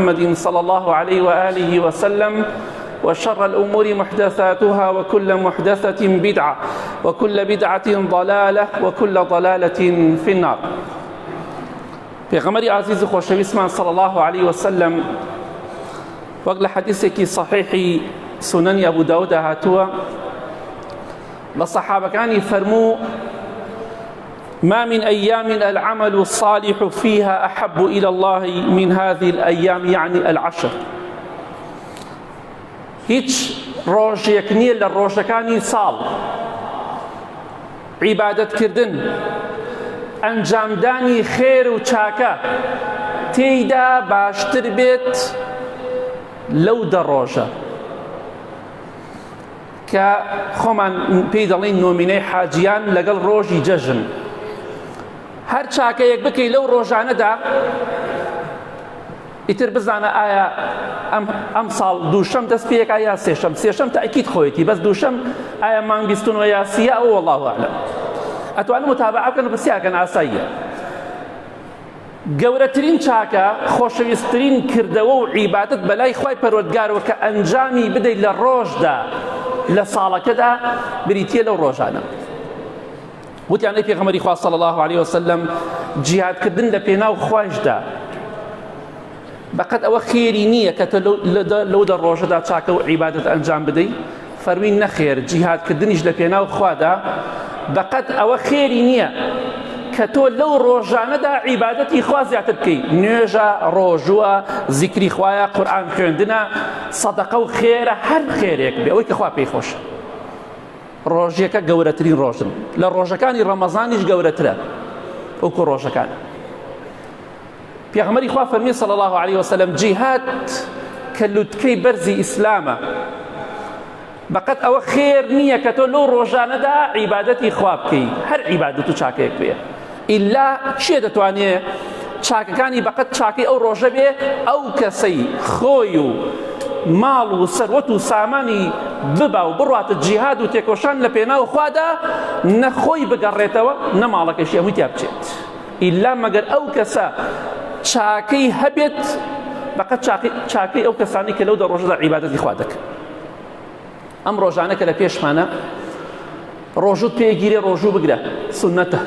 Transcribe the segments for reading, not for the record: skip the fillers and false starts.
محمد صلى الله عليه وآله وسلم وشر الأمور محدثاتها وكل محدثة بدعة وكل بدعة ضلالة وكل ضلالة في النار. پێغەمبەری ئازیز و خۆشەویستمان صلی الله علیه وسلم وەک لە حەدیثێکی صحیحی سونەنی ئەبو داودا هاتووە بە سەحابەکانی فەرموو ما من أيام العمل الصالح فيها أحب إلى الله من هذه الأيام يعني العشر. هیچ ڕۆژێک نییە لە ڕۆژەکانی ساڵ عیبادەتکردن ئەنجامدانی خێر و چاکە تێیدا باشتر بێت لەو دە ڕۆژە کە خۆمان پێی دەڵێین نۆمینەی حاجیان لەگەڵ ڕۆژی جەژن. هەر چاکەیەک بکەی لەو ڕۆژانەدا ئیتر بزانە ئایا ئەم ئەم ساڵ دووشەم دەست پێکا یا سێشەم. سێشەم تاکید خۆیەتی، بەس دووشەم ئایا مانگ 29 یا سیە ئەو والله اعلم. ئەتوانن متابعە بکەن و پرسیارکەن، ئاساییە. گەورەترین چاکە، خۆشەویستترین کردەوە و عیبادەت بەلای خوای پەروەردگارەوە کە ئەنجامی بدەیت لە ڕۆژدا لە ساڵەکەدا بریتییە لەو ڕۆژانە. وتیان ئەی پێغەمبەری خوا صلی الله علیه وسلم جیهادکردن لە پێناو خوایشدا بەقەد ئەوە خێری نییە کە تۆ لەو دە ڕۆژەدا چاکە و عیبادەت ئەنجام بدەیت؟ فەرمی نەخێر، جیهادکردنیش لە پێناو خوادا بەقەد ئەوە خێری نییە کە تۆ لەو ڕۆژانەدا عیبادەتی خوا زیاتر بکەیت، نوێژە، ڕۆژووە، زیکری خوایە، قورئان خوێندنە، سەدەقە و خێرە، هەر خێرێک بێ ئەوەی کە خوا پێی خۆشە. ڕۆژێکە گەورەترین ڕۆژن لە ڕۆژەکانی ڕەمەزانیش گەورەترە وەکو ڕۆژەکان. پێغەمبەری خوا فەرمی صلی الله علیه وسلم جیهاد کە لوتکەی بەرزی ئیسلامە بەقەت ئەوە خێر نییە کە تۆ لەو ڕۆژانەدا عیبادەتی خوا بکەی، هەر عیبادەت و چاکەیەک بێ، ئیلا کێ دەتوانێ چاکەکانی بەقەت چاکەی ئەو ڕۆژە بێ؟ ئەو کەسەی خۆی و ماڵ و سەروەت و سامانی ببا و بڕواتە جیهاد و تێکۆشان لە پێناو خوادا، نە خۆی بگەڕێتەوە نە ماڵەکەشی هەمووی تیا بچێت، ئیلا مەگەر ئەو کەسە چاکەی هەبێت بەقەت چاکەی ئەو کەسانی کە لەو دە ڕۆژەدا عیبادەتی خوا دەکەن. ئەم ڕۆژانە کە لە پێشمانە ڕۆژوت پێگیرێ ڕۆژوو بگرە سوننەتە،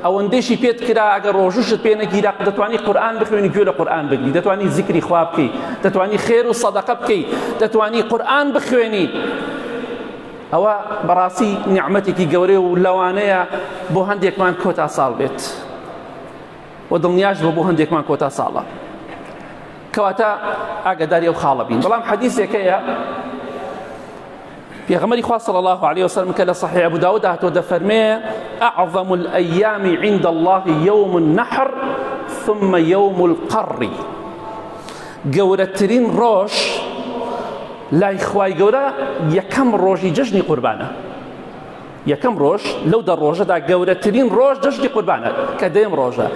ئەوەندەیشی پێت کرا ئەگەر ڕۆژوشت پێ نەگیرا دەتوانی قورئان بخوێنی، گوێ لە قورئان بگری، دەتوانی زیکری خوا بکەی، دەتوانی خێر و سەدەقە بکەی، دەتوانی قورئان بخوێنی. ئەوە بەڕاستی نیعمەتێکی گەورەیە و لەوانەیە بۆ هەندێکمان کۆتا ساڵ بێت و دڵنیاش بۆ هەندێکمان کۆتا ساڵە. کەواتە ئاگاداری ئەو خاڵە بین. بەڵام حەدیثێکەیە پێغەمبەری خوا صلی الله علیه وسلم کە لە صحیح ابو داود هاتووە دەفەرمێ اعظم الایام عند الله يوم النحر ثم يوم القر. گەورەترین ڕۆژ لای خوای گەورە یەکەم ڕۆژی جەژنی قوربانە. یەکەم ڕۆژ لەو دە ڕۆژەدا گەورەترین ڕۆژ جەژنی قوربانە کە دەیەم ڕۆژە.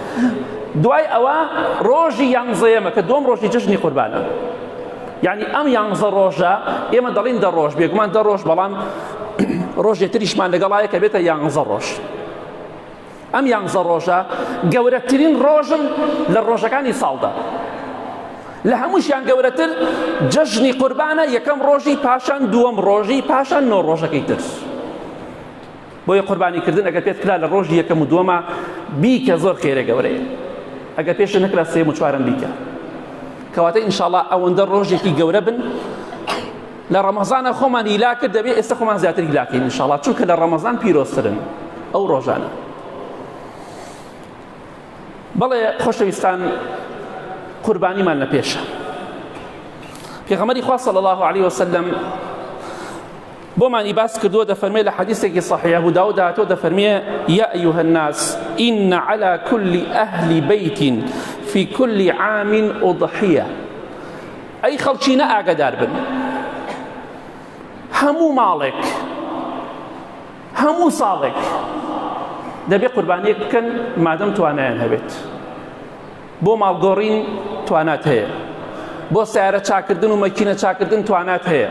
دوای ئەوە ڕۆژی یانزەیەمە کە دووەم ڕۆژی جەژنی قوربانە. یعنی ئەم یانزە ڕۆژە ئێمە دەڵین دە ڕۆژ، بێگومان دە ڕۆژ، بەڵام ڕۆژێ تریشمان لەگەڵایە کە بێتە یانزە ڕۆژ. ئەم یانزە ڕۆژە گەورەترین ڕۆژن لە ڕۆژەکانی ساڵدا. لە هەمووشیان گەورەتر جەژنی قوربانە، یەکەم ڕۆژی، پاشان دووەم ڕۆژی، پاشان نۆ ڕۆژەکەی تر. بۆیە قوربانیکردن ئەگەر پێت کرا لە ڕۆژی یەکەم و دووەمە بیکە زۆر خێرە گەورەیە، ئەگەر پێش نەکرا سێم و چوارەم بیکە. کەواتە ئینشاءڵڵا ئەوەندە ڕۆژێکی گەورە بن. لە ڕەمەزانە خۆمان هیلا کرد، دەبێ ئێستا خۆمان زیاتر هیلاکەین ئینشاءڵڵا، چونکە لە ڕەمەزان پیرۆزترن ئەو ڕۆژانە. بەڵێ خۆشەویستان، قوربانیمان لە پێشە. پێغەمبەری خوا صلی الله علیه وسلم بۆمانی باس کردووە، دەفەرمێ لە حەدیثێکی صحیح ابو داود هاتووە دەفەرمێ یا ایها الناس ان على كل اهل بيت في كل عام اضحیه. ئەی خەڵکینە ئاگادار بن، هەموو ماڵێک هەموو ساڵێک دەبێ قوربانیەک بکەن مادەم توانایان هەبێت. بۆ ماڵگۆڕین توانات هەیە، بۆ سیارە چاکردن و مەکینە چاکردن توانات هەیە،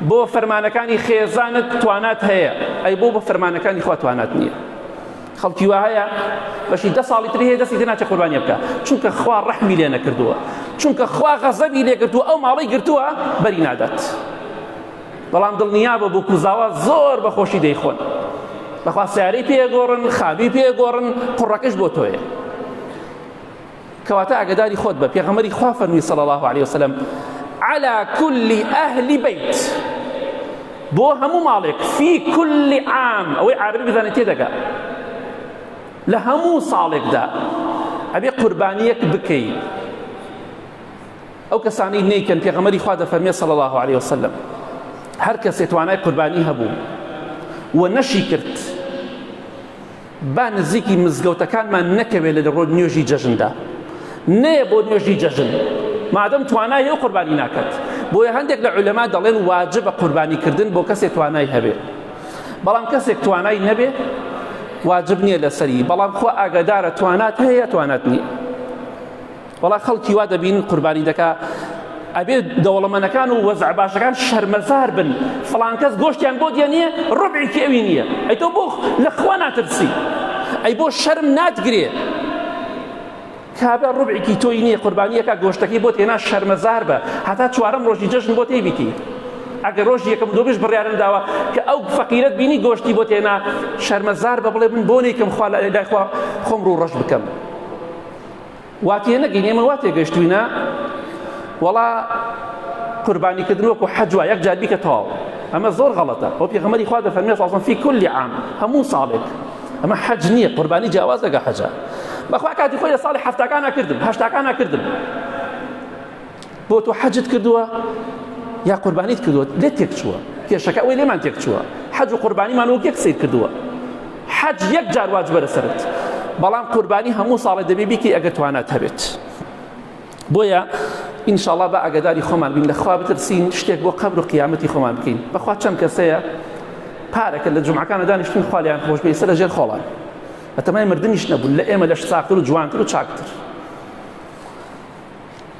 بۆ فەرمانەکانی خێزانت توانات هەیە، ئەی بۆ بە فەرمانەکانی خوا توانات نییە؟ خەڵکی وا هەیە بەشی دە ساڵی تری هەیە دەستی تێ ناچێ قوربانیە بکە، چونکە خوا ڕەحمی لێ نەکردووە. چونکە خوا غەزەبی لێگرتووە ئەو ماڵەی گرتووە بەری نادات بەڵام دڵنیا بە بووک و زاوا زۆر بە خۆشی دەیخۆن بەخوا سیارەی پێگۆڕن خاوی پێگۆڕن قوڕەکەش بۆ تۆیە کەواتە ئاگداری خۆت بە پێغەمبەری خوا فەرمی صلی الله علیه وسلم على كل أهل بيت بۆ هەموو ماڵێک فی كل عام ئەوەی عربی بزانێت تێدەگا لە هەموو ساڵێکدا ئەبێ قوربانیەک بکەی ئەو کەسانەی نەیکەن پێغەمبەری خوا دەفەرمێ صلی الله علیه وسلم هەر کەسێ توانای قوربانی هەبوو و نەشی کرد با نزیکی مزگەوتەکانمان نەکەوێت لە ڕۆژ نوێژی جەژندا نەیە بۆ نوێژی جەژن مادەم توانای هەیە قوربانی ناکات بۆیە هەندێک لە عولەما دەڵێن واجبە قوربانیکردن بۆ کەسێک توانای هەبێ بەڵام کەسێک توانای نەبێ واجب نییە لەسەری بەڵام خوا ئاگادارە توانات هەیە توانات نییە وەڵا خەڵکی وا دەبین قوربانی دەکا ئەبێ دەوڵەمەنەکان و وەزع باشەکان شەرمەزار بن فڵان کەس گۆشتیان بۆ دیە نییە ڕبعێکی ئەوی نییە ئەی تۆ بۆ لە خوا ناترسی ئەی بۆ شەرم ناتگرێ کابرا ڕبعێکی تۆی نییە قوربانیەکە گۆشتەکەی بۆ تێنا شەرمەزار بە هەتا چوارەم ڕۆژی جەژن بۆ تێبیتی ئەگەر ڕۆژی یەکەم دووەمیش بڕیارم داوە کە ئەو فەقیرەت بینی گۆشتی بۆ تێنا شەرمەزار بە بڵێ من بۆ نیکەم خوا لای خوا خۆم ڕوو ڕەش بکەم وا تێنەگەین ئێمە وا تێگەشتوینە وەڵا قوربانیکردن وەکو حەج وا یەک جار بیکە تەواو ئەمە زۆر غەڵەتە ئەو پێغەمبەری خوا دەفەرمێ صلی فی کل عام هەموو ساڵێک ئەمە حەج نییە قوربانی جیاواز لەگە حەجە بەخوا کاتی خۆی لە ساڵی حەفتاکانە کردم هەشتاکانە کردم بۆ تۆ حەجت کردووە یا قوربانیت کردووە لێت تێک چووە کێشەکە ئەوەی لێمان تێک چووە حەج و قوربانیمان وەک یەک سیر کردووە حەج یەک جار واجبە لەسەرت بەڵام قوربانی هەموو ساڵێ دەبێ بیکەی ئەگەر توانات هەبێت بۆیە ئینشاءڵڵا بە ئاگاداری خۆمان بین لەخوا بترسین شتێک بۆ قەبر و قیامەتی خۆمان بکەین بەخوا چەند کەسەیە پارەکە لە جمعەکانە دانیشتن خوا لێیان خۆش بێ سەر لە ژێر خۆڵان بەتەمای مردنیش نەبوون لە ئێمە لەش ساختر و جوانتر و چاکتر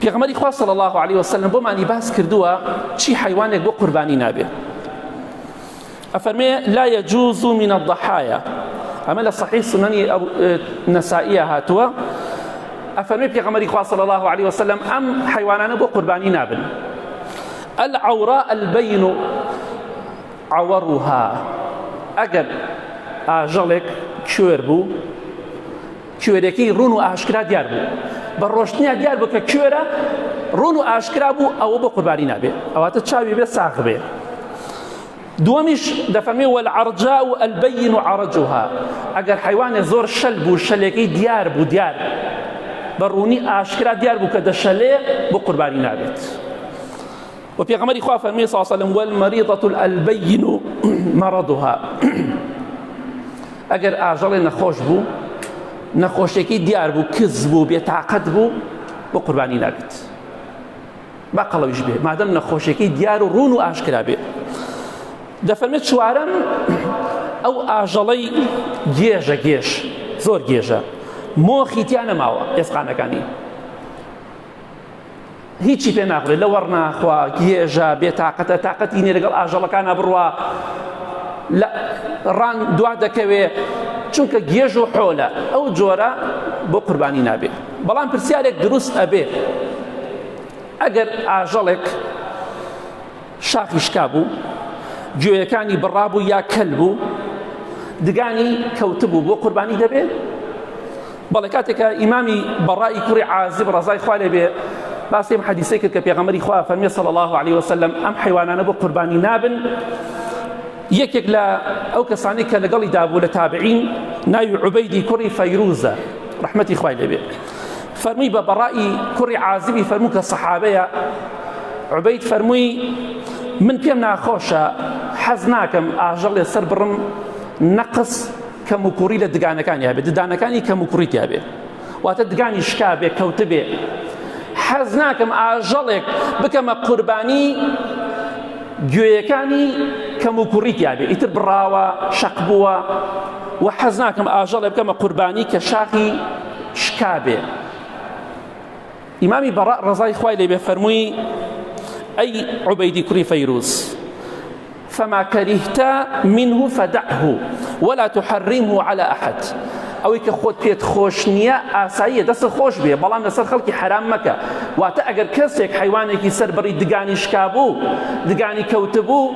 پێغەمبەری خوا صلی الله علیه وسلم بۆمانی باس کردووە چی حیوانێک بۆ قوربانی نابێ ئەفەرمێ لا يجوز من الضحايا ئەمە لە صحیح سننی نەسائیە هاتووە ئەفەرمێ پێغەمبەری خوا صلی الله علیه وسلم ئەم حیوانانە بۆ قوربانی نابن العوراء البين عورها ئەگەر ئاژەڵێک کوێر بوو کوێرەکەی ڕوون و ئاشکرا دیار بوو بە ڕۆشتنیا دیار بوو کە کوێرە ڕوون و ئاشکرا بوو ئەوە بۆ قوربانی نابێ ئەواتە چاوی بێ ساغ بێ دووەمیش دەفەرمێ والعرجاء البين عرجها ئەگەر حیوانێ زۆر شەل بوو شەلێکەی دیار بوو دیار بە ڕوونی ئاشکرا دیار بوو کە دەشەلێ بۆ قوربانی نابێت و پێغەمبەری خوا فەرمی صلی الله علیه وسلم والمریضة البین مرضها ئەگەر ئاژەڵێ نەخۆش بوو نەخۆشیەکەی دیار بوو کز بوو بێتاقەت بوو بۆ قوربانی نابێت با قەڵەویش بێ مادەم نەخۆشیەکەی دیار و ڕوون و ئاشکرا بێ دەفەرمێت چوارەم ئەو ئاژەڵەی گێژە گێژ زۆر گێژە مۆخی تیا نەماوە ئێسقانەکانی هیچی پێ ناخورێت لە وەڕ ناخوا گێژە بێتاقەتە تاقەتی نیە لەگەڵ ئاژەڵەکانە بڕوا لە ڕان دوا دەکەوێ چونکە گێژ و حۆلە ئەو جۆرە بۆ قوربانی نابێ بەڵام پرسیارێک دروست ئەبێ ئەگەر ئاژەڵێک شاخی شکابوو، گوێیەکانی بڕابوو یا کەل بوو، دگانی کەوتبوو، بۆ قوربانی دەبێ؟ بەڵێ کاتێک کە ئیمامی بەڕائی کوڕی عازب ڕەزای خوا لێ بێ باسی ئەم حەدیسەی کرد کە پێغەمبەری خوا فەرمی صلی الله علیه وسلم ئەم حەیوانانە بۆ قوربانی نابن یەکێک لە ئەو کەسانی کە لەگەڵی دابوو لە تابعین ناوی عوبەیدی کوڕی فەیروزە ڕەحمەتی خوای لێ بێ فەرمووی بە بەڕائی کوڕی عازبی فەرموو کە سەحابەیە عوبەید فەرمووی من پێم ناخۆشە حەز ناکەم ئاژەڵێ سەر بڕم نەقس کەم و کوڕی لە دگانەکانی هەبێت ددانەکانی کەم و کوڕی تیابێ واتە دگانی شکا بێ کەوتبێ حەز ناکەم ئاژەڵێک بکەمە قوربانی گوێیەکانی کەم و کوڕی تیابێ ئیتر بڕاوە شەق بووە و حەز ناکەم ئاژەڵێ بکەمە قوربانی کە شاخی شکابێ ئیمامی بەڕاء ڕەزای خوای لێ بێ فەرمووی ئەی عوبەیدی کوڕی فەیروز فما كرهت منه فدعه ولا تحرمه على أحد. ئەوەی کە خۆت پێت خۆش نییە ئاساییە دەستت خۆش بێ بەڵام لەسەر خەڵکی حەرام مەکە واتە ئەگەر کەسێک حەیوانێکی سەربڕی دگانی شکابوو دگانی کەوتبوو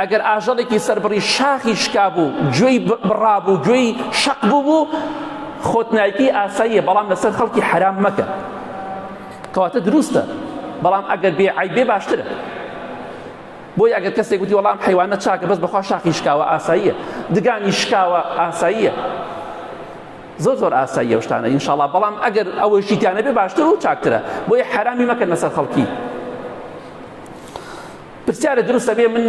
ئەگەر ئاژەڵێکی سەربڕی شاخی شکابوو گوێی بڕابوو گوێی شەق بوو خۆت نایکی ئاساییە بەڵام لەسەر خەڵکی حەرام مەکە کەواتە دروستە بەڵام ئەگەر بێ عیبێ باشترە بۆیە ئەگەر کەسێک وتی وەڵام حەیوانە چاکە بەس بەخوا شاخی شکاوە ئاساییە دگانی شکاوە ئاساییە زۆر زۆر ئاساییە شتانە ئینشاڵا بەڵام ئەگەر ئەوەی شیتیانە بێ باشتر و چاکترە بۆیە حەرامی مەکەن لەسەر خەڵکی پرسیارە دروستە بێ من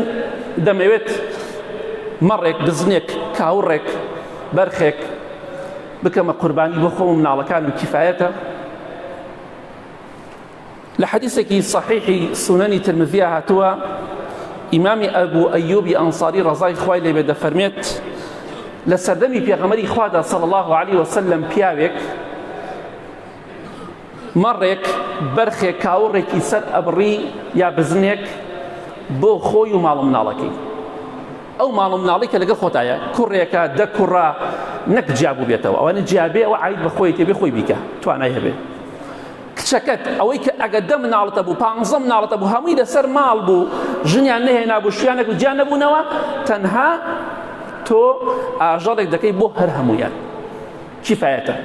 دەمەوێت مەڕێک بزنێک کاوڕێک بەرخێک بکەمە قوربانی بۆ خۆم و مناڵەکانم کیفایەتە لە حەدیسێکی صحیحی سونەنی ترمذیە هاتووە ئیمامی ئەبو ئەیوبی ئەنصاری ڕەزای خوای لێبێ دەفەرمێت لە سەردەمی پێغەمبەری خوادا صلی الله علیه وسلم پیاوێک مەڕێک بەرخێک کاوڕێکی سەر ئەبڕی یا بزنێک بۆ خۆی و ماڵ و مناڵەکەی ئەو ماڵ و مناڵی کە لەگەڵ خۆتایە کوڕێکە دە کوڕە نەک جیابوو بێتەوە ئەوانە جیابێ ئەوە عید بە خۆی تێبێ خۆی بیکە توانای هەبێ کچەکەت ئەوەی کە ئەگەر دە مناڵتە بوو پانزە مناڵتە بوو هەمووی لەسەر ماڵ بوو ژنیان نەهێنا بوو شویانێک و جیان نەبوونەوە تەنها تۆ ئاژەڵێک دەکەی بۆ هەر هەمویان کیفایەتە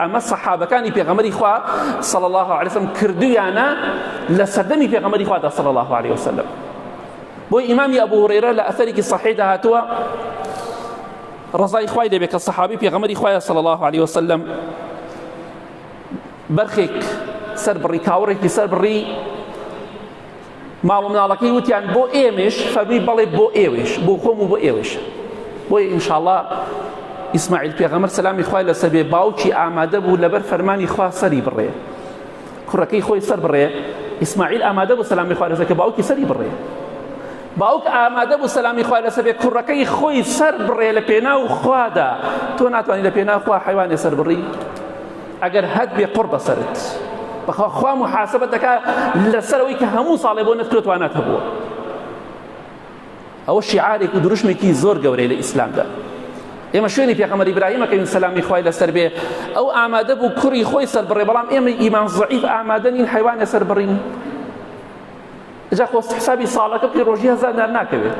ئەمە سەحابەکانی پێغەمبەری خوا صلی الله علیه وسلم کردویانە لە سەردەمی پێغەمبەری خوادا صلی الله علیه وسلم بۆی ئیمامی ئەبو هورەیرە لە ئەثەرێکی صحیحدا هاتووە ڕەزای خوای لێبێ کە سەحابی پێغەمبەری خوایە صلی الله علیه وسلم بەرخێک سەربڕی کاوڕێکی سەربڕی ماڵ و مناڵەکەی وتیان بۆ ئێمەش فەرمی بەڵێ بۆ ئێوەش بۆ خۆم و بۆ ئێوەش بۆیە ئینشاءڵا ئیسماعیل پێغەمبەر سەلامی خوای لەسەر بێ باوکی ئامادە بوو لەبەر فەرمانی خوا سەری بڕێ کوڕەکەی خۆی سەر بڕێ ئیسماعیل ئامادە بوو سەلامی خوای لەسەر کە باوکی سەری بڕێ باوک ئامادە بوو سەلامی خوای لەسەر بێ کوڕەکەی خۆی سەر بڕێ لە پێناو خوادا تۆ ناتوانانی لە پێناو خوا حیوانێ سەر بڕی ئەگەر هەت بێ قڕ بەسەرت بەخوا خوا محاسبە دەکا لەسەر ئەوەی کە هەموو ساڵێ بۆ نەتکرۆ توانات هەبووە ئەوە شیعارێک و دروشمێکی زۆر گەورەی لە ئیسلامدا ئێمە شوێنی پێغەمبەر ئیبراهیم ئەکەوین سەلامی خوای لەسەر بێ ئەو ئامادە بوو کوڕی خۆی سەر بڕێ بەڵام ئێمە ئیمان زەعیف ئامادە نین حیوانێ سەر بڕین جا خۆ حسابی ساڵەکە بکەی ڕۆژی هەزار دینار ناکەوێت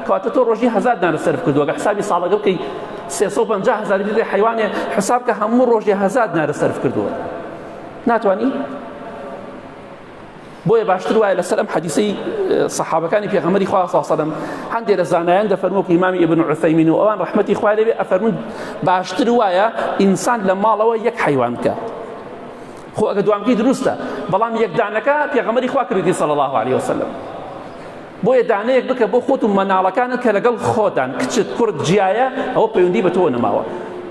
کەواتە تۆ ڕۆژی هەزار دینار سەرف کردووە گە حسابی ساڵەکە بکەی 350 هەزار دینار حیوانێ حساب کە هەموو ڕۆژی هەزار دینار سەرف کردووە ناتوانی بۆیە باشتر وایە لەسەر ئەم حەدیسەی سەحابەکانی پێغەمبەری خوا صلی الله علیه و سلم هەندێک لە زانایان دەفەرموو ئیمامی ئیبن عوثەیمین و ئەوان ڕەحمەتی خوای لێبێ ئەفەرموون باشتر وایە ئینسان لە ماڵەوە یەک حەیوان بکە خۆ ئەگە دوانکەی دروستە بەڵام یەکدانەکە پێغەمبەری خوا کردی صلی الله علیه وسلم بۆیە دانەیەک بکە بۆ خۆت و مەناڵەکانت کە لەگەڵ خۆتان کچت کوڕت جیایە ئەوە پەیوەندی بە تۆ نەماوە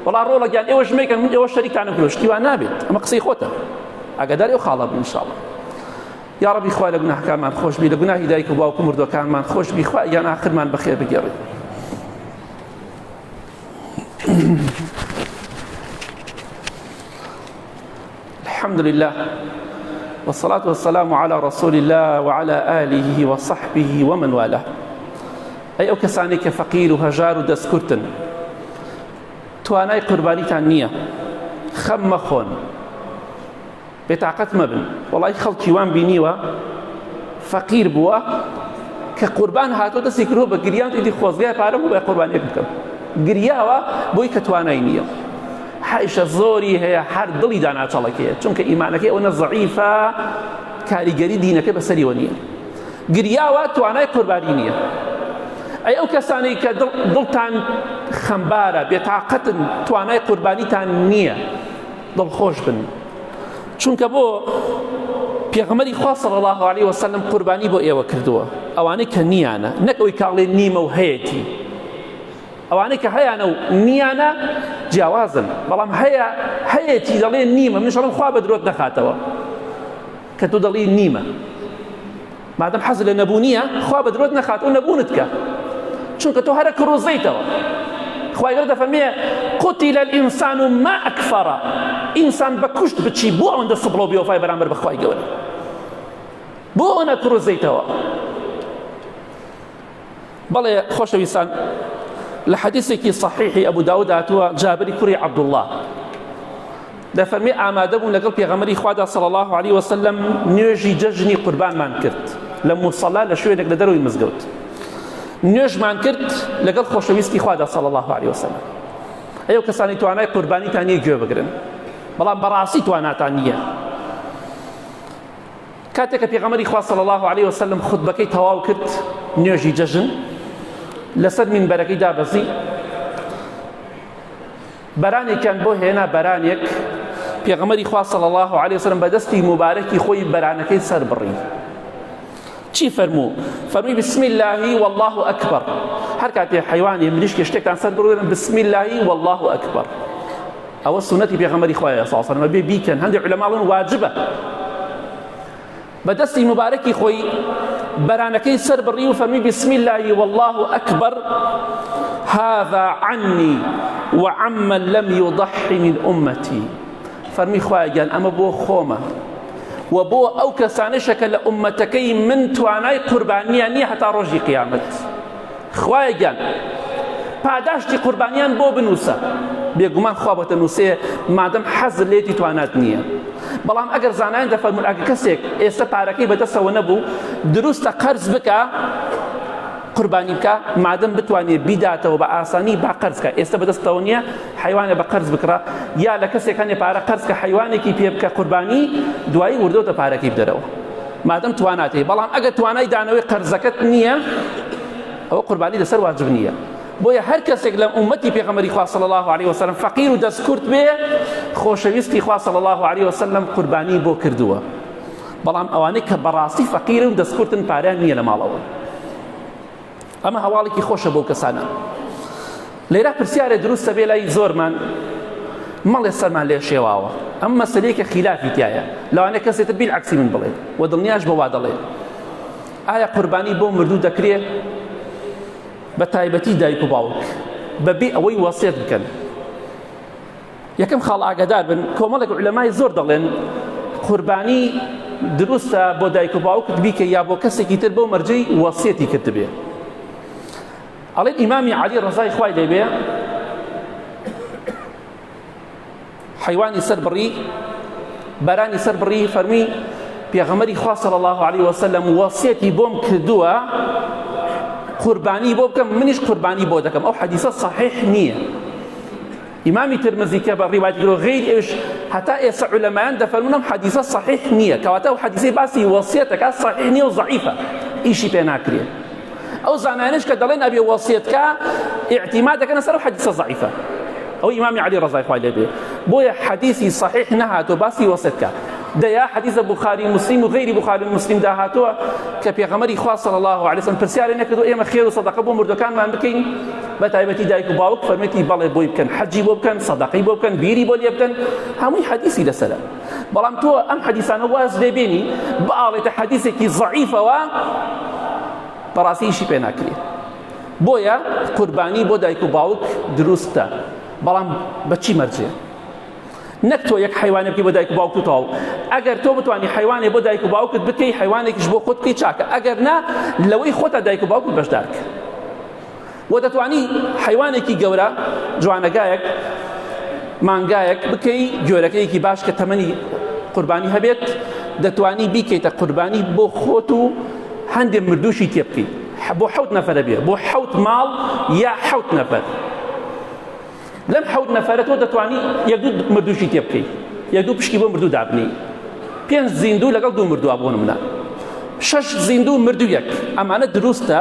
وەڵا ڕۆڵە گیان ئێوەش مەیکەن من ئێوە شەریکتانم کردووە شتی وا نابێت ئەمە قسەی خۆتە ئاگاداری ئەو خاڵە بن ئینشاءڵڵا یا ڕەبی خوا لە گوناهەکانمان خۆش بی لە گوناهی دایک و باوک و مردوەکانمان خۆش بی خوا گیان ئاخرمان بەخێر بگێڕی الحمد لله والصلاة والسلام على رسول الله وعلى آله وصحبه ومن والاه ئەی ئەو کەسانەی کە فەقیر و هەژار و دەستکورتن توانای قوربانیتان نییە خەم مەخۆن بێتاقەت مەبن وەڵی خەڵکی وان بینیوە فەقیر بووە کە قوربان هاتۆ دەستی کردووە بە گریان ئیدی خۆزگای پارە بوو بە قوربانیەک بکەم گریاوە بۆی کە توانای نییە حیشە زۆری هەیە هەر دڵی داناچەڵەکەیە چونکە ئیمانەکەی ئەوەنە زەعیفە کاریگەری دینەکە بەسەریەوە نییە گریاوە توانای قوربانی نییە ئەی ئەو کەسانەی کە دڵتان خەمبارە بێتاقەتن توانای قوربانیتان نییە دڵخۆش بن چونکە بۆ پێغەمبەری خوا صلی الله علیه وسلم قوربانی بۆ ئێوە کردووە ئەوانەی کە نییانە نەک ئەوەی کاڵێ نیمە و هەیەتی ئەوانەی کە هەیانە و نییانە جیاوازن بەڵام هەیە هەیەتی دەڵێ نیمە منش ئەڵێم خوا بە درۆت نەخاتەوە کە تۆ دەڵێی نیمە مادەم حەز لە نەبوونیە خوا بە درۆت نەخات و نەبوونت کە چونکە تۆ هەرە کڕوزەیتەوە خوای گەورە دەفەرمێ قتل الإنسان ما أكفر ئینسان بە کوشت بچی بۆ ئەوەندە سبڵە و بێوەفای بەرامبەر بە خوای گەورە بۆ ئەوەنە کڕوزەیتەوە بەڵێ خۆشەویستان. لە حەدیثێکی صحیحی ئەبو داود هاتووە جابری کوڕی عەبدوڵڵا دەفەرمی ئامادە بوون لەگەڵ پێغەمبەری خوادا صلی الله علیه وسلم نوێژی جەژنی قوربانمان کرد لە موسەڵا لە شوێنێک لە دەرەوەی مزگەوت نوێژمان کرد لەگەڵ خۆشەویستی خوادا صلی الله علیه وسلم ئەو کەسانی توانای قوربانیتان نییە گوێ بگرن بەڵام بەڕاستی تواناتان نییە کاتێک کە پێغەمبەری خوا صلی الله علیه وسلم خوتبەکەی تەواو کرد نوێژی جەژن لەسەر مینبەرەکەی دابەزی بەرانێکیان بۆ هێنا بەرانێک پێغەمبەری خوا صلی الله علیه وسلم بە دەستی موبارەکی خۆی بەرانەکەی سەر بڕی چی فەرموو فەرمی بسم الله والله اکبر هەر کاتێ حیوانی مریشکی شتێکتان سەر بڕێن بسم الله والله اکبر ئەوە سوننەتی پێغەمبەری خوایە صلی الله علیه و سلم بێ بیکەن هەندێک عولەما ئەڵێن واجبە بە دەستی مبارەکی خۆی بەرانەکەی سەر بڕی و فەرمی بسم الله والله اکبر هذا عني وعمن لم يضحي من امتي فەرمی خوایە گیان ئەمە بۆ خۆمە و بۆ ئەو کەسانەشە کە لە ئومەتەکەی من توانای قوربانیان نییە هەتا ڕۆژی قیامەت خوایە گیان پاداشتی قوربانیان بۆ بنووسە بێگومان خوا بۆتە نووسێ مادەم حەز لێتی توانات نییە بەڵام ئەگەر زانایان دەفەرمون ئەگەر کەسێک ئێستا پارەکەی بەدەستەوە نەبوو دروستە قەرز بکە قوربانی بکە مادەم بتوانێت بیداتەوە بە ئاسانی با قەرز کە ئێستا بەدەستەوە نییە حیوانە بە قەرز بکڕە یا لە کەسێک هەنێ پارە قەرز کە حیوانێکی پێ بکە قوربانی دوایی وردۆتە پارەکەی بدەرەوە مادەم توانات هەیە بەڵام ئەگەر توانای دانەوەی قەرزەکەت نییە ئەوە قوربانی لەسەر واجب نییە بۆیە هەر کەسێک لە ئومەتی پێغەمبەری خوا صلی الله علیه وسلم فەقیر و دەستکورت بێ خۆشەویستی خوا صلی الله علیه وسلم قوربانی بۆ کردووە بەڵام ئەوانەی کە بەڕاستی فەقیرن و دەستکورتن پارەیان نییە لە ماڵەوە ئەمە هەواڵێکی خۆشە بۆ کەسانە لێرە پرسیارێ دروستە بێ لای زۆرمان مەڵێ سەرمان لێ شێواوە ئەم مەسەلەیەکە خیلافی تایە لەوانەیە کەسێتر بیل عکسی من بڵێ و دڵنیاش بە وا دەڵێ ئایا قوربانی بۆ مردوو دەکرێ بە تایبەتی دایک و باوک بەبێ ئەوەی وەسێت بکەن یەکەم خاڵ ئاگادار بن کۆمەڵێک عولەمای زۆر دەڵێن قوربانی دروستە بۆ دایک و باوکت بیکە یا بۆ کەسێکی تر بۆ مەرجەی وەسیەتی کردبێ ئەڵێن ئیمامی عەلی ڕەزای خوای لێبێ حیوانی سەر بڕی بەرانی سەر بڕی فەرمی پێغەمبەری خوا صلی الله علیه وسلم وەسیەتی بۆم کردووە قوربانی بۆ بکەم منیش قوربانی بۆ دەکەم ئەو حەدیثە صحیح نییە ئیمامی ترمزی کە بە ڕیوایەتی کردووە غەیری ئەویش هەتا ئێستا عولەمایان دەفەرموون ئەم حەدیسە صحیح نییە کەواتە ئەو حەدیسەی باسی وەسیەت دەکات صحیح نییە و زەعیفە ئیشی پێ ناکرێ ئەو زانایانەش کە دەڵێن ئەبێ وەسیەت کە ئیعتیماد دەکەنە سەر ئەو حەدیسە زەعیفە ئەو ئیمامی عەلی ڕەزای خوای لێ بێ بۆیە حەدیسی صحیح نەهاتووە باسی وەسیەت کە دەیا حەدیثە بوخاری مسلم و غەیری بوخاری مسلم دا هاتووە کە پێغەمبەری خوا صلی الله علیه وسلم پرسیاری نەکردو ئێمە خێر و سەدەقە بۆ مردوەکانمان بکەین بە تایبەتی دایک و باوک فەرمێتی بەڵێ بۆی بکەن حەجی بۆ بکەن سەدەقەی بۆ بکەن بیری بۆ لێ بکەن هەمووی حەدیسی لەسەرە بەڵام تۆ ئەم حەدیسانە واز لێ بێنی بئاڵێتە حەدیسێکی زەعیفەوە بەڕاستی ئیشی پێ ناکرێت بۆیە قوربانی بۆ دایک و باوک دروستە بەڵام بە چی مەرجێ نەک تۆ یەک حیوانێ بکەی بۆ دایک و باوکت و تەواو ئەگەر تۆ بتوانی حیوانێ بۆ دایک و باوکت بکەی حیوانێکیش بۆ خۆت بکەی چاکە ئەگەر نا لەوەی خۆتا دایک و باوکت بەشدار کە و دەتوانی حیوانێکی گەورە جوانەگایەک مانگایەک بکەی گۆرەکەیەکی باش کە تەمەنی قوربانی هەبێت دەتوانی بیکەیتە قوربانی بۆ خۆت و هەندێک مردوشی تێ بکەیت بۆ حەوت نەفەرە بێ بۆ حەوت ماڵ یا حەوت نەفەر لەم حەوت نەفەرە تۆ دەتوانی یەک دوو مردووشی تێ بکەی یەک دوو پشکی بۆ مردوو دابنی پێنج زیندوو لەگەڵ دوو مردووە بۆ نمونە شەش زیندوو مردوو یەک ئەمانە دروستە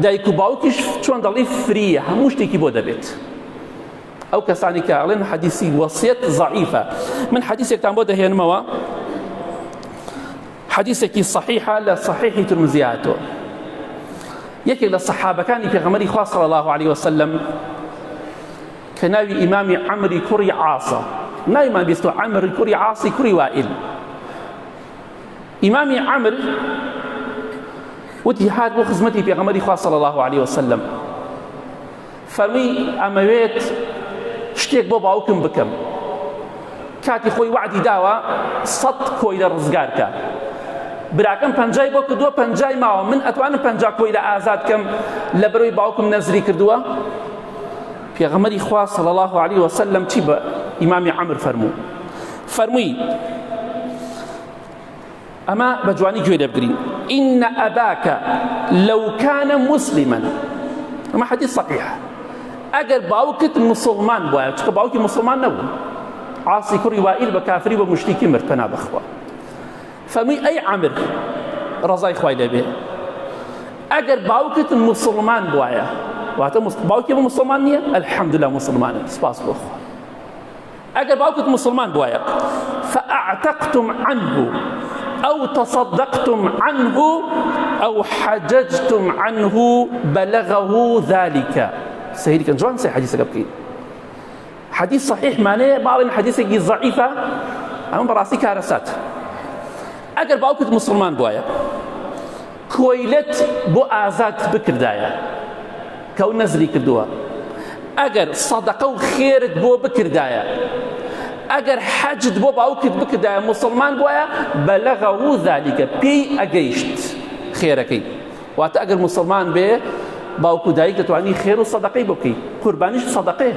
دایک و باوکیش چۆن دەڵی فریە هەموو شتێکی بۆ دەبێت ئەو کەسانی کە ئەڵێن حەدیسی وەسیەت زەعیفە من حەدیسێکتان بۆ دەهێنمەوە حەدیسێکی صحیحە لە صحیحی ترمزی هاتووە یەکێک لە سەحابەکانی پێغەمبەری خوا صلی الله علیه وسلم کە ناوی ئیمامی عەمری کوڕی عاصە ناویمان بیستو عەمری کوڕی عاصی کوڕی وائل ئیمامی عەمر وتی هات بۆ خزمەتی پێغەمبەری خوا صلی الله علیه وسلم فەرمووی ئەمەوێت شتێک بۆ باوکم بکەم کاتی خۆی وعدی داوە سەد کۆیلە ڕزگار کە. براکەم پەنجای بۆ کردووە پەنجای ماوە من ئەتوانم پەنجا کۆیلە ئازاد کەم لە بەرەوەی باوکم نەزری کردووە پێغەمبەری خوا صلی الله علیه وسلم چی بە ئیمامی عەمر فەرموو فەرمووی ئەمە بە جوانی گوێ لێ بگرین إن أباك لو كان مسلما ئەمە حدیث صحیح ئەگەر باوکت مسلمان بوایە چونکە باوکی مسلمان نەبوو عاصی کوڕی وائیل بە کافری بە مشریکی مرد پەنا بەخوا فەرمووی ئەی عەمر ڕەزای خوای لێبێ ئەگەر باوکت مسلمان بوایە واتە باوکی بە مسلمان نییە الحمدلله مسلمانە سپاس بۆ خوا ئەگەر باوکت مسلمان بوایە فأعتقتم عنه أو تصدقتم عنه أو حججتم عنه بلغه ذلك سەیری کەن جوان سەی حەدیسەکە بکەین حەدیث صحیح مانەیە باڵێن حەدیثێکی ضعیفە ئەمە بەڕاستی کارەسات ئەگەر باوکت مسلمان بواە کۆیلەت بۆ ئازاد بکردایە کە ئەو نەزری کردووە ئەگەر سەدەقە و خێرت بۆ بکردایە ئەگەر حەجت بۆ باوکت بکردایە مسلمان بواە بەلەغە و ذالیکە پێی ئەگەیشت خێرەکەی واتە ئەگەر موسڵمان بێ باوک و دایک دەتوانی خێر و سەدەقەی بۆ بکەی قوربانیش سەدەقەیە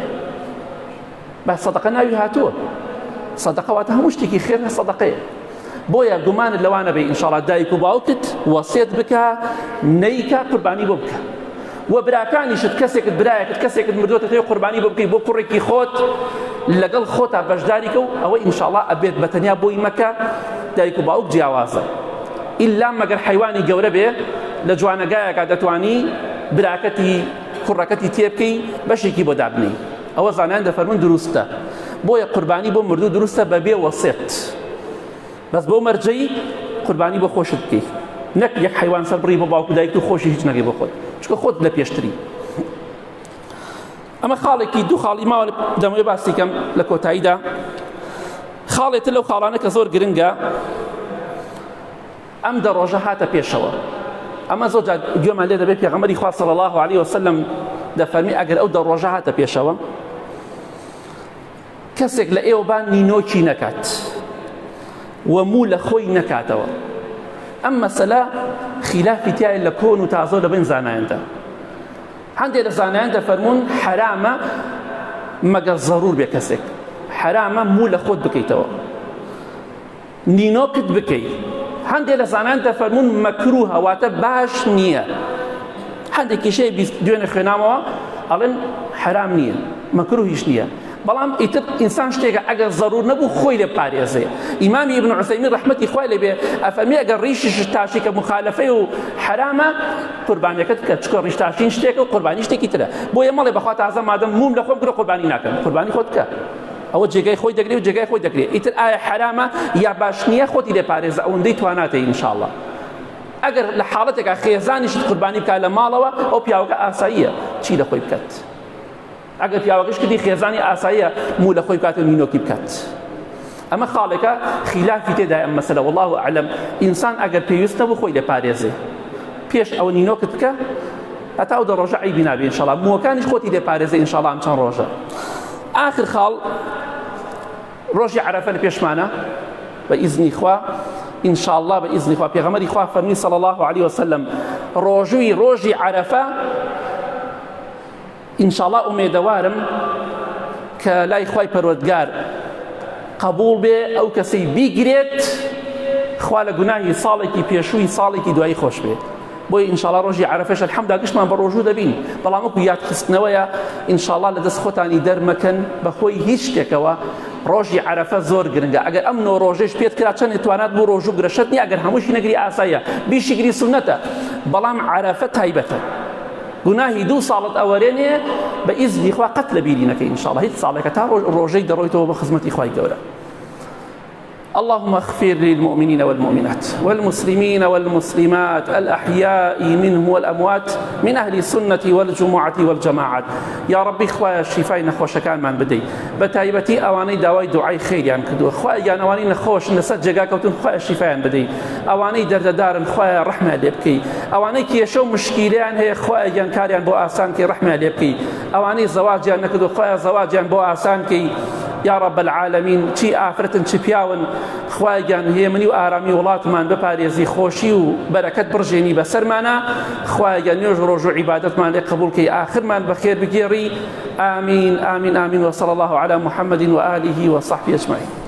بە سەدەقە ناوی هاتووە سەدەقە واتە هەموو شتێکی خێر هە سەدەقەیە بۆیە گومانت لەوانە بێ ئینشاڵا دایک و باوکت وەسێت بکە نەیکا قوربانی بۆ بکە و براکانیشت کەسێکت برایەکت کەسێکت مردووەتە تێ قوربانی بۆ بکەی بۆ کوڕێکی خۆت لەگەڵ خۆتا بەشداریکە و ئەوە ئینشاڵا ئەبێت بە تەنیا بۆی مەکە دایک و باوک جیاوازە ئیلا مەگەر حەیوانی گەورە بێ لە جوانەگایەکا دەتوانی براکەتی کوڕەکەتی تێبکەی بەشێکی بۆ دابنێی ئەوە زانایان دەفەرمون دروستە بۆیە قوربانی بۆ مردوو دروستە بەبێ وەسێت بەس بۆ مەرجەی قوربانی بۆ خۆشت بکەیت نەک یەک حیوان سەر بڕی بۆ باوکو دایکت و خۆشی هیچ نەگەی بۆ خۆت چونکە خۆت لە پێشتری ئەمە خاڵێکی دوو خاڵی ماوە دەمەوێ باسی کەم لە کۆتاییدا خاڵێتر لەو خاڵانە کە زۆر گرنگە ئەم دە ڕۆژە هاتە پێشەوە ئەمە زۆر جار گوێمان لێ دەبێت پێغەمبەری خوا صلی الله علیه وسلم دەفەرمی ئەگەر ئەو دە ڕۆژە هاتە پێشەوە کەسێک لە ئێوە با نینۆکی نەکات و موو لە خۆی نەکاتەوە ئەم مەسەلە خلافی تایە لە کۆن و تازە لە بین زانایاندا هەندێک لە زانایان دەفەرموون حەرامە مەگەر زەرور بێ کەسێک حەرامە موو لە خۆت بکەیتەوە نینۆکت بکەی هەندێک لە زانایان دەفەرموون مەکروهە واتە باش نییە هەندێکیش هەیە دوێنێ خوێنامەوە ئەڵێن حەرام نییە مەکروهیش نییە بەڵام ئیتر ئینسان شتێکە ئەگەر زەرور نەبوو خۆی لێ پارێزێ ئیمامی ابن عثەیمین ڕەحمەتی خوای لێ بێ ئەفەرمێ ئەگەر ڕیشیش تاشی کە مخالفەی و حەرامە قوربانیەکەت بکە چونکە ڕیش تاشین شتێکە و قوربانی شتێکی ترە بۆیە مەڵێ بەخوا تازە مادەم موم لە خۆم کرد قوربانی ناکەم قوربانی خۆت بکە ئەوە جێگای خۆی دەگرێ و جێگای خۆی دەگرێ ئیتر ئایا حەرامە یا باش نییە خۆتی لێ پارێزە ئەوەندەی تواناتە ئینشاءاللە ئەگەر لە حاڵەتێکا خێزانیشت قوربانی بکات لە ماڵەوە ئەو پیاوەکە ئاساییە چی لە خۆی بکات ئەگەر پیاوەکەش کردی خێزانی ئاساییە موو لە خۆی بکات و نینۆکی بکات ئەمە خاڵێکە خلافی تێدای ئەم مەسەلە والله ئەعلم ئینسان ئەگەر پێویست نەبوو خۆی لێ پارێزێ پێش ئەوە نینۆکت بکە هەتا ئەو دە ڕۆژە عیبی نابێ ئینشاڵا مووەکانیش خۆتی لێ پارێزێ ئینشاڵا ئەم چەند ڕۆژە ئاخر خاڵ ڕۆژی عەرەفە لە پێشمانە بە ئیزنی خوا ئینشاءاللە بە ئیزنی خوا پێغەمبەری خوا فەرمی صلی الله علیه وسلم ڕۆژووی ڕۆژی عەرەفە ئینشاءاللە ئومێدەوارم کە لای خوای پەروەردگار قبول بێ ئەو کەسەی بیگرێت خوا لە گوناهی ساڵێکی پێشووی ساڵێکی دوایی خۆش بێ بۆیە ئینشاڵا ڕۆژی عەرەفەش الحمدا گشتمان بە ڕۆژوو دەبین بەڵام وەکو یادخستنەوەیە ئینشاڵا لە دەست خۆتانی دەرمەکەن بەخۆی هیچ شتێکەوە ڕۆژی عەرەفە زۆر گرنگە ئەگەر ئەم نۆ ڕۆژەش پێت کرا چەندێ توانات بۆ ڕۆژوو بگرە شەرت نییە ئەگەر هەمووشی نەگری ئاساییە بیشی گری سوننەتە بەڵام عەرەفە تایبەتە گوناهی دوو ساڵت ئەوەرێنێ بە ئیزنی خوا قەت لە بیری نەکەی ئینشاڵڵا هیچ ساڵێکە تا ڕۆژەی دەڕۆیتەوە بە خزمەتی خوای گەورە اللهم اغفر للمؤمنين والمؤمنات والمسلمين والمسلمات الأحياء منهم والأموات من أهل السنة والجمعة والجماعات يا ربي خوايا شفای نەخۆشەکانمان بدەی بە تایبەتی ئەوانەی داوای دوعای خێریان کردووە خوایە گیان ئەوانەی نەخۆشن لەسەر جێگا کەوتون خوایە شیفایان بدەی ئەوانەی دەردەدارن خوایە ڕەحمیان لێ بکەی ئەوانەی کێشە و مشکیلیان هەیە خوایە گیان کاریان بۆ ئاسان کەی ڕەحمیان لێ بکەی ئەوانەی زەواجیان نەکردو خوایە زەواجیان بۆ ئاسان کەی. یا رب العالمین چی ئافرەتن چی پیاون خوایە گیان هێمنی و ئارامی وڵاتمان بپارێزی خۆشی و بەرەکەت بڕژێنی بەسەرمانە خوایە گیان نوێژ ڕۆژ و عیبادەتمان لێ قبوڵ کەی ئاخرمان بەخێر بگێڕی آمین آمین آمین وصلى الله على محمد وآله وصحبه أجمعين.